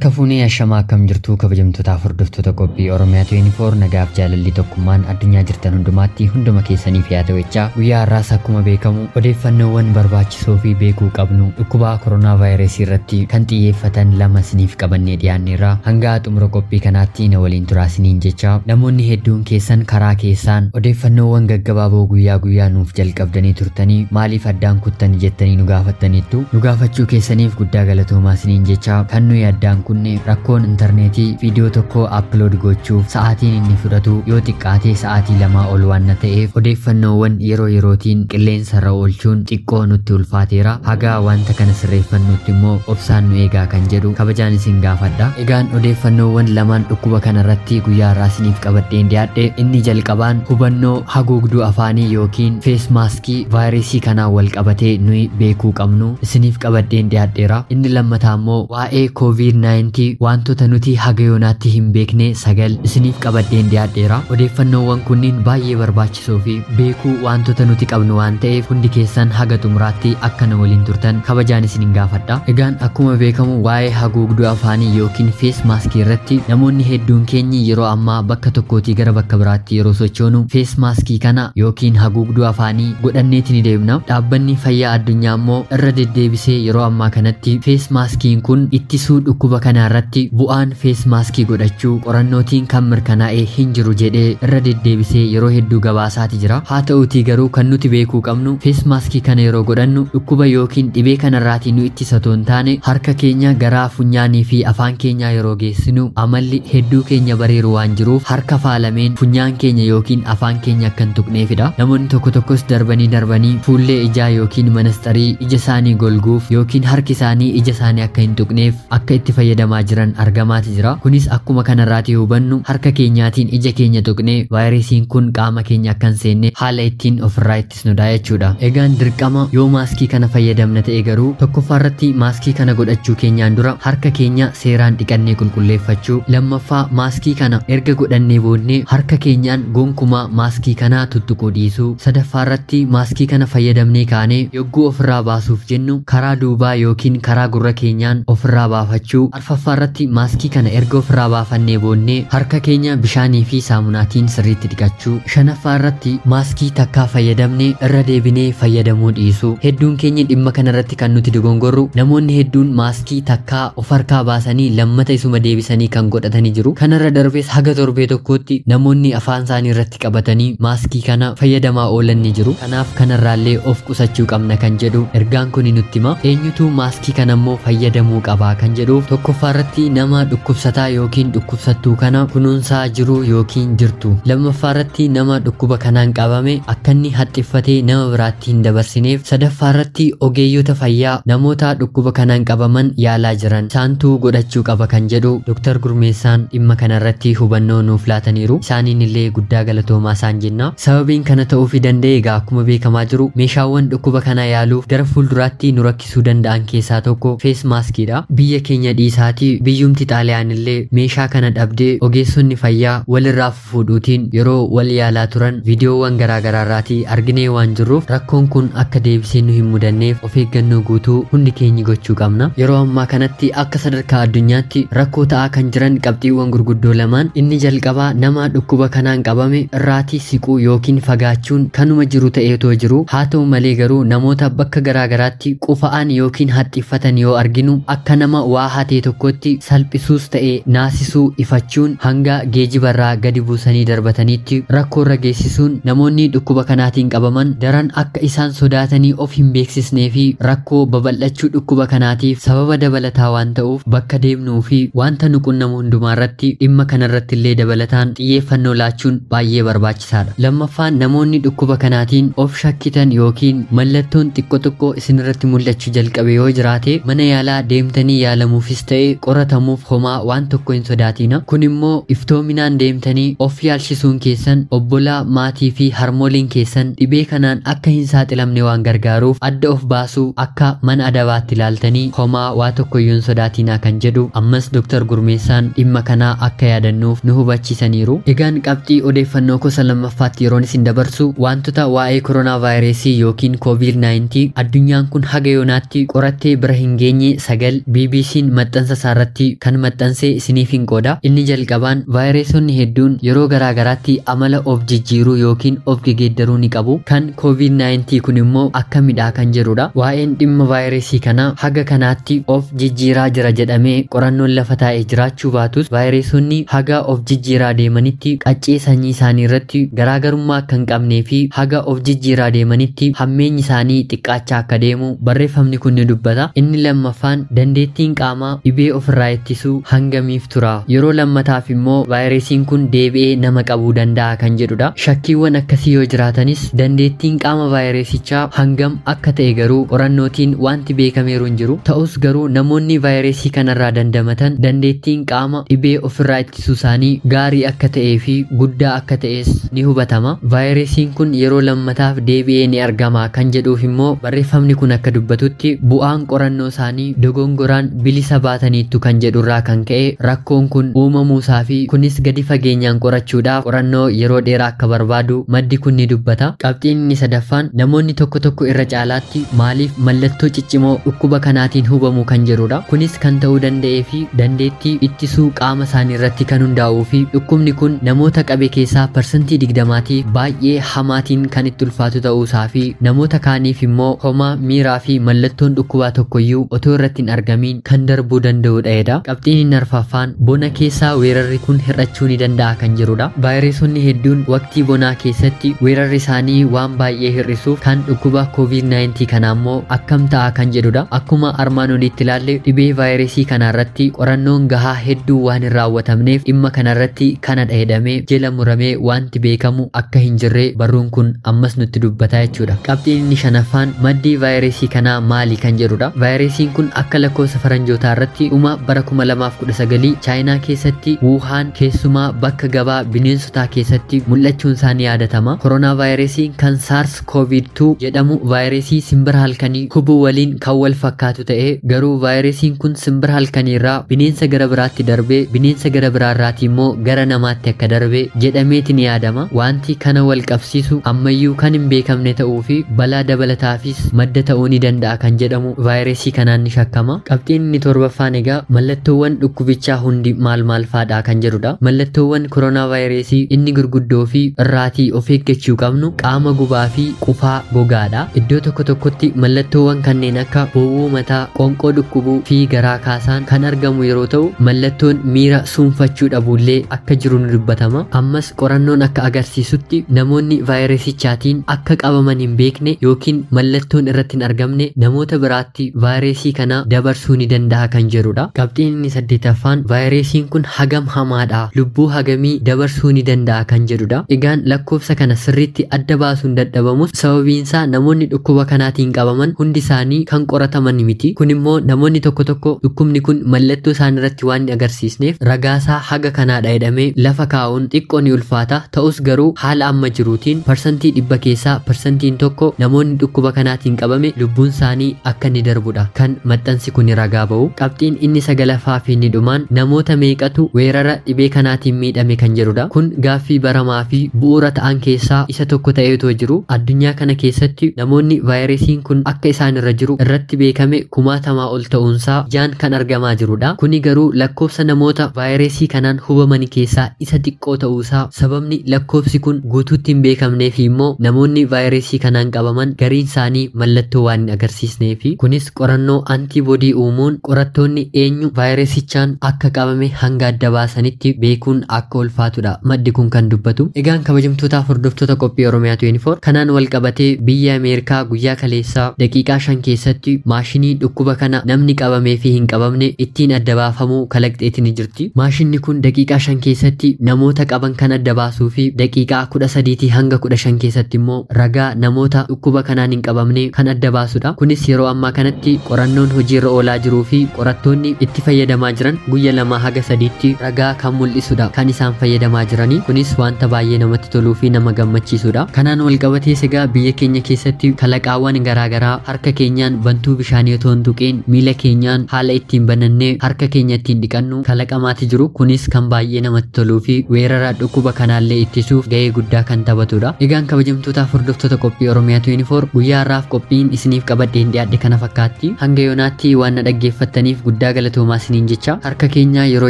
Harka fuunee ashamaa akkam jirtu kabajamtootaaf hordoftoota qophii Oromiyaa 24 nagaaf jaalalli tokkummaan addunyaa jirtan hundumaatti hunduma keessaniif yaa ta'u jechaa guyyaa har'aas akkuma beekamu odeeffannoowwan barbaachisoo fi beekuu qabnu dhukkuba koronaa vaayirasii irratti kan xiyyeeffatan lama isiniif qabannee dhiyaanneerra. Hanga xumura qophii kanaatti na waliin turaa isiniin jecha namoonni hedduun keessan karaa keessaan odeeffannoowwan gaggabaaboo guyyaa guyyaa nuuf jalqabdanii turtanii maaliif addaan kuttanii jettanii nu gaafattaniittu. Nu gaafachuu keessaniif guddaa galatoomaa isiniin jecha kan nuyi addaan kunne rakkoon intarneetii viidiyoo tokko upload gochuuf sa'aatiin inni fudhatu yoo xiqqaate sa'aatii 2 ol waan ta'eef odeeffannoowwan yeroo yerootiin qilleensa irra oolchuun xiqqoo nutti ulfaateera. Haga wanta kana sirreeffannutti immoo obsaan nu eegaa kan jedhu kabajaan isin gaafadha. Egaan odeeffannoowwan lamaan dhukkuba kanarratti guyyaa har'aa isiniif qabadheen dhiyaadhe. Inni jalqabaan hubannoo haguugduu afaanii yookiin fees maaskii vaayirasii kanaan wal qabatee nuyi beekuu qabnu isiniif qabadheen dhiyaadheera. Inni lammataa immoo waa'ee COVID-19 wantoota nuti haga yoonaatti hin beekne 9 isiniif qabadheen dhiyaadheera. Odeeffannoowwan kunniin baay'ee barbaachisoo fi beekuu wantoota nuti qabnu waan ta'eef hundi keessan haga xumuraatti akka na waliin turtan kabajaan isin gaafadha. Egaan akkuma beekamu waa'ee haguugduu afaanii yookiin fees maaskii irratti namoonni hedduun keenyi yeroo ammaa bakka tokkootii gara bakka biraatti yeroo sochoonu fees maaskii kana yookiin haguugduu afaanii godhanneeti ni deemna. Dhaabbanni fayyaa addunyaa immoo irra deddeebisee yeroo ammaa kanatti fees maaskiin kun ittisuu dhukkuba kanaa irratti bu'aan fees maaskii godhachuu qorannootiin kan mirkanaa'ee hin jiru jedhee irra deddeebisee yeroo hedduu gabaasaati jira. Haa ta'uutii garuu kan nuti beekuu qabnu fees maaskii kana yeroo godhannu dhukkuba yookiin dhibee kanarraatii nu ittisa otoo hin taane harka keenya garaa funyaanii fi afaan keenyaa yeroo geessinu amalli hedduu keenya bareeru waan jiruuf harka faalameen funyaan keenya yookiin afaan keenya akka hin tuqneefidha. Namoonni tokko tokkos darbanii darbanii fuullee ijaa yookiin manastarii ija isaanii golguuf yookiin harki isaanii ija isaanii akka hin tuqneef akka itti fayyadamaa jiran argamaati jira. Kunis akkuma kanarraatii hubannu harka keenyaatiin ija keenya tuqnee vaayirasiin kun qaama keenya akka hin seenne haala ittiin ofirraa ittisnudha jechuudha. Egaan dirqama yoo maaskii kana fayyadamna ta'e garuu tokkoffaarratti maaskii kana godhachuu keenyaan dura harka keenya seeraan dhiqannee qulqulleeffachuu, lammaffaa maaskii kana erga godhannee boodnee harka keenyaan gonkumaa maaskii kana tuttuquu dhiisuu, sadaffaarratti maaskii kana fayyadamnee kaanee yogguu ofirraa baasuuf jennu karaa duubaa yookiin karaa gurra keenyaan ofirraa baafachuu, arfaffaarratti maaskii kana erga ofirraa baafannee boodnee harka keenya bishaanii fi saamunaatiin sirriitti dhiqachuu, shanaffaarratti maaskii takkaa fayyadamnee irra deebinee fayyadamuu dhiisuu. Hedduun keenya dhimma kanarratti kan nuti dogongorru namoonni hedduun maaskii takkaa of harkaa baasanii lammata isuma deebisanii kan godhatanii jiru. Kanarra darbees haga torbee tokkootti namoonni afaan isaanii irratti qabatanii maaskii kana fayyadamaa oolan ni jiru. Kanaaf kanarraallee of qusachuu qabna kan jedhu ergaan kun nutti hima. Eenyutu maaskii kana immoo fayyadamuu qabaa kan jedhuuf tokkoffaarratti nama dhukkubsataa yookiin dhukkubsattuu kana kunuunsaa jiru yookiin jirtu, lammaffaarratti nama dhukkuba kanaan qabame akka inni haxxiffatee nama biraatti hin dabarsineef, sadaffaarratti ogeeyyota fayyaa namoota dhukkuba kanaan qabaman yaalaa jiran isaantu godhachuu qaba kan jedhu Dr. Gurmeessaan dhimma kanarratti hubannoo nuuf laataniiru. Isaaniin illee guddaa galatoomaa isaan jenna. Sababiin kana ta'uufii danda'e egaa akkuma beekamaa jiru meeshaawwan dhukkuba kana yaaluuf gara fuulduraatti nu rakkisuu danda'an keessaa tokko fees maaskiidha. Biyya keenya dhiisaatii biyyumti Xaaliyaan illee meeshaa kana dhabdee ogeessonni fayyaa walirraa fuudhuutiin yeroo wal yaalaa turan viidiyoowwan garaagaraarraatii arginee waan jirruuf rakkoon kun akka deebisee nu hin mudanneef of eeggannoo guutuu hundi keenya gochuu qabna. Yeroo ammaa kanatti akka sadarkaa addunyaatti rakkoo ta'aa kan jiran qabxiiwwan gurguddoo lamaan, inni jalqabaa nama dhukkuba kanaan qabame irraatii siquu yookiin fagaachuun kanuma jiru ta'eetoo jiru. Haa ta'u malee garuu namoota bakka garaagaraatti qufa'an yookiin haxxiffatan yoo arginu akka nama waa hatee tokkotti salphisuus ta'e naasisuu ifachuun hanga geejibarraa gadi buusanii darbataniitti rakkoo irra geessisuun namoonni dhukkuba kanaatiin qabaman daran akka isaan sodaatanii of hin beeksisnee fi rakkoo babal'achuu dhukkuba kanaatiif sababa dabalataa waan ta'uuf bakka deemnuu fi wanta nu qunnamu hundumaarratti dhimma kanarratti illee dabalataan xiyyeeffannoo laachuun baay'ee barbaachisaadha. Lammaffaan namoonni dhukkuba kanaatiin of shakkitan yookiin mallattoon xiqqoo xiqqoo isinirratti mul'achuu jalqabe yoo jiraate mana yaalaa deemtanii yaalamuufis ta'e qoratamuuf homaa waan tokko hin sodaatina. Kun immoo iftoominaan deemtanii of yaalchisuun keessan obbolaa, maatii fi harmooliin keessan dhibee kanaan akka hin saaxilamne waan gargaaruuf adda of baasuu akka mana adabaatti ilaaltanii homaa waa tokko iyyuu hin sodaatinaa kan jedhu ammas Dr. Gurmeessaan dhimma kanaa akka yaadannuuf nu hubachiisaniiru. Egaan qabxii odeeffannoo gosa lammaffaatti yeroon isin dabarsu wantoota waa'ee koronaa vaayirasii yookiin COVID-19 addunyaan kun haga yoonaatti qorattee bira hin geenye 9 BBC'n maxxansa maxxansa isaarratti kan maxxansee isiniif hin qooda. Inni jalqabaan vaayirasonni hedduun yeroo garaagaraatti amala of jijjiiruu yookiin of gegeeddaruu ni qabu. Kan COVID-19 kun immoo akkamidha kan jedhudha. Waa'een dhimma vaayirasii kanaa haga kanaatti of jijjiiraa jira jedhamee qorannoon lafa taa'ee jiraachuu baatus vaayirasonni haga of jijjiiraa deemanitti qaccee sanyii isaanii irratti garaagarummaa akka hin qabnee fi haga of jijjiiraa deemanitti hammeenyi isaanii xiqqaachaa akka deemu barreeffamni kun ni dubbata. Inni lammaffaan dandeettiin qaamaa dhibee ofirraa ittisuu hangamiif tura? Yeroo lammataaf immoo vaayirasiin kun deebi'ee nama qabuu danda'a kan jedhudha. Shakkiiwwan akkasii yoo jiraatanis dandeettiin qaama vaayirasichaa hangam akka ta'e garuu qorannootiin wanti beekameeru hin jiru. Ta'us garuu namoonni vaayirasii kanarraa dandamatan dandeettiin qaama dhibee ofirraa ittisuu isaanii gaarii akka ta'ee fi guddaa akka ta'es ni hubatama. Vaayirasiin kun yeroo lammataaf deebi'ee ni argama kan jedhuuf immoo barreeffamni kun akka dubbatutti bu'aan qorannoo isaanii dogongoraan bilisa baataniittu kan jedhurraa kan ka'e rakkoon kun uumamuusaa fi kunis gadi fageenyaan qorachuudhaaf qorannoo yeroo dheeraa akka barbaadu maddi kun ni dubbata. Qabxiin inni sadaffaan namoonni tokko tokko irra caalaatti maaliif mallattoo ciccimoo dhukkuba kanaatiin hubamu kan jedhudha. Kunis kan ta'uu danda'ee fi dandeettii ittisuu qaama isaanii irratti kan hundaa'uu fi dhukkubni kun namoota qabe keessaa 20% baay'ee hamaatiin kan itti ulfaatu ta'uusaa fi namoota kaaniif immoo homaa miiraa fi mallattoon dhukkubaa tokkoyyuu otoo irratti hin argamiin kan darbuu danda'udha jedha. Qabxiin inni arfaffaan bona keessaa weerarri kun hir'achuu ni danda'a kan jedhudha. Vaayirasonni hedduun waqtii bonaa keessatti weerarri isaanii waan baay'ee hir'isuuf kan dhukkuba COVID-19 kanaa immoo akkam ta'a kan jedhudha. Akkuma armaan olitti ilaalle dhibee vaayirasii kanarratti qorannoon gahaa hedduu waan hin raawwatamneef dhimma kanarratti kanadha jedhamee jala muramee wanti beekamu akka hin jirre barruun kun ammas nutti dubbata jechuudha. Qabxiin inni shanaffaan maddi vaayirasii kanaa maali kan jedhudha. Vaayirasiin kun akka lakkoofsa faranjootaa irratti dhuma bara 2019 Chaayinaa keessatti Wuuhaan keessumaa bakka gabaa bineensotaa keessatti mul'achuun isaa ni yaadatama. Koronaa vaayirasiin kan SARS-CoV-2 jedhamu vaayirasii simbira halkanii hubuu waliin kan wal fakkaatu ta'ee garuu vaayirasiin kun simbira halkanii irraa bineensa gara biraatti darbee bineensa gara biraarraati immoo gara namaatti akka darbe jedhameeti ni yaadama. Wanti kana wal qabsiisu ammayyuu kan hin beekamne ta'uu fi balaa dabalataafis madda ta'uu ni danda'a kan jedhamu vaayirasii kanaan ni shakkama. Qabxiin inni torbaffaan egaa mallattoowwan dhukkubichaa hundi maal maal faadha kan jedhudha. Mallattoowwan koronaa vaayirasii inni gurguddoo fi irraatii of eeggachuu qabnu qaama gubaa fi qufaa gogaadha. Iddoo tokko tokkotti mallattoowwan kanneen akka bowwuu mataa, qoonqoo dhukkubuu fi garaa kaasaan kan argamu yeroo ta'u mallattoon miira suunfachuu dhabuullee akka jiru ni dubbatama. Ammas qorannoon akka agarsiisutti namoonni vaayirasichaatiin akka qabaman hin beekne yookiin mallattoon irratti hin argamne namoota biraatti vaayirasii kana dabarsuu ni danda'a kan jedhudha. Qabxiin inni saddeetaffaan vaayirasiin kun hagam hamaadha, lubbuu hagamii dabarsuu ni danda'a kan jedhudha. Egaan lakkoofsa kana sirriitti adda baasuun dadhabamus sababiinsaa namoonni dhukkuba kanaatiin qabaman hundi isaanii kan qorataman miti. Kun immoo namoonni tokko tokko dhukkubni kun mallattoo isaan irratti waan hin agarsiisneef ragaasaa haga kanaadha jedhamee lafa kaa'uun xiqqoo ni ulfaata. Ta'us garuu haala amma jiruutiin 100% keessaa 1% namoonni dhukkuba kanaatiin qabame lubbuun isaanii akka inni darbudha kan maxxansi kun ragaa ba'u. Qabxiin inni sagalaffaa fi inni dhumaan namoota meeqatu weerara dhibee kanaatiin miidhame kan jedhudha. Kun gaaffii baramaa fi bu'uura ta'an keessaa isa tokko ta'ee otoo jiru addunyaa kana keessatti namoonni vaayirasiin kun akka isaan irra jiru irratti beekame kumaatamaa ol ta'uunsaa ijaan kan argamaa jirudha. Kuni garuu lakkoofsa namoota vaayirasii kanaan hubaman keessaa isa xiqqoo ta'uusaa sababni lakkoofsi kun guutuutti hin beekamneef immoo namoonni vaayirasii kanaan qabaman gariin isaanii mallattoo waan hin agarsiisneefi kunis qorannoo antiboodii uumuun qorattoonni eenyu vaayirasichaan akka qabame hanga adda baasanitti beekuun akka ulfaatudha maddi kun kan dubbatu. Egaan kabajamtootaaf hordoftoota qophii Oromiyaa 24 kanaan wal qabatee biyya Ameerikaa guyyaa kaleessaa daqiiqaa 5 keessatti maashinii dhukkuba kana namni qabamee fi hin qabamne ittiin adda baafamuu kalaqxeeti ni jirti. Maashinni kun daqiiqaa 5 keessatti namoota qaban kan adda baasuu fi daqiiqaa 13 hanga 15 keessatti immoo ragaa namoota dhukkuba kanaan hin qabamne kan adda baasudha. Kunis yeroo ammaa kanatti qorannoon hojiirra oolaa jiruu fi qorattoonni itti fayyadamaa jiran guyya 2 haga 3tti ragaa kan mul'isudha kan isaan fayyadamaa jiranii. Kunis wanta baay'ee namatti toluu fi nama gammachiisudha. Kanaan wal qabatee egaa biyya keenya keessatti kalaqaawwan garaagaraa harka keenyaan bantuu bishaanii otoo hin tuqeen miila keenyaan haala ittiin banannee harka keenya ittiin dhiqannu kalaqamaati jiru. Kunis kan baay'ee namatti toluu fi weerara dhukkuba kanaallee ittisuuf gahee guddaa kan taphatudha. Egaan kabajamtootaaf hordoftoota qophii Oromiyaa 24 guyyaa har'aaf qophiin isiniif qabadheen dhiyaadhe kana fakkaatti. Hanga yoonaatti waan na dhaggeeffattaniif guddaa Guddaa galatoomaa isiniin jecha. Harka keenya yeroo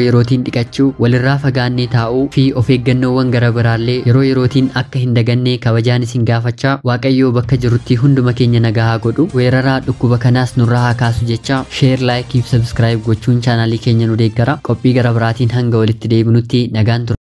yerootiin dhiqachuu, walirraa fagaannee taa'uu fi of eeggannoowwan gara biraallee yeroo yerootiin akka hin daganne kabajaan isin gaafachaa, Waaqayyoo bakka jirutti hunduma keenya nagaa haa godhu, weeraraa dhukkuba kanaas nurraa haa kaasu jecha share, like fi subscribe gochuun chaanaalii keenya nu deeggara. Qophii gara biraatiin hanga walitti deebinutti nagaan tura.